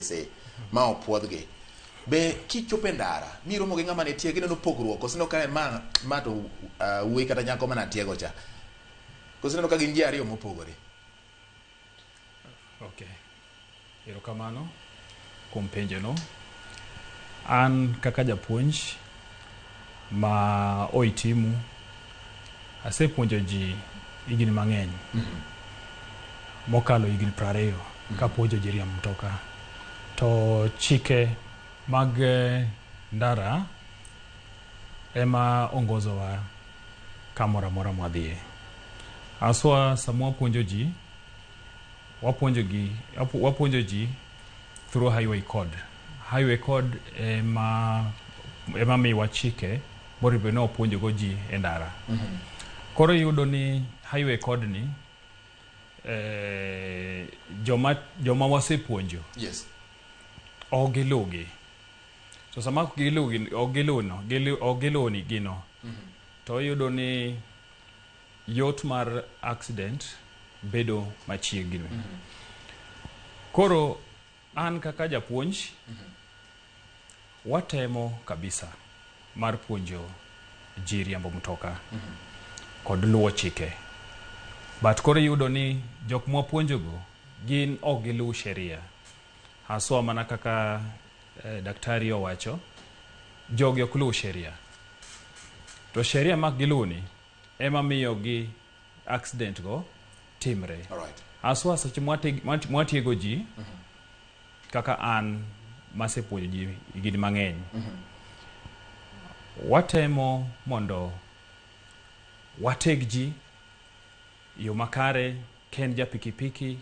NTSA ma opuodhgi. Be kichopo e ndara miromo gi ng'ama nitiego, ineno pogruok koso ineno ka ma to wuoyi kata nyako mane atiego cha, koso ineno ka gin ji ariyo mopogore? Okay. Erokamano kuom penjono. An kaka japuonj ma oitimu, asepuonjo ji higni mang'eny mokalo higni 20 kapuonjo ji riembo mtoka. To chike mag ndara ema ongozowa kamoro amora mwadhiye. Aswa sama wapuonjo ji, wapuonjo ji through highway code. Highway code ema miwa chike monego bed ni wapuonjo go ji e ndara. Koro iyudo ni highway code ni joma wasepuonjo ok giluwgi. To sama ok giluwgi, ok giluw no, ok giluw ni gino, to iyudo ni yot mar accident bedo machiegni. Koro an kaka japuonj, watemo kabisa mar puonjo ji riembo mtoka kod luwo chike. But koro iyudo ni jok mwapuonjogo gin ok giluw sheria. Haswa mana kaka daktari owacho, jogi ok luw sheria. To sheria mak giluw ni ema miyo gi accident go timre. Haswa seche mwatiego ji, kaka an masepuonjo ji higni mang'eny, watemo mondo wateg ji yo makare, ka en ja pikipiki.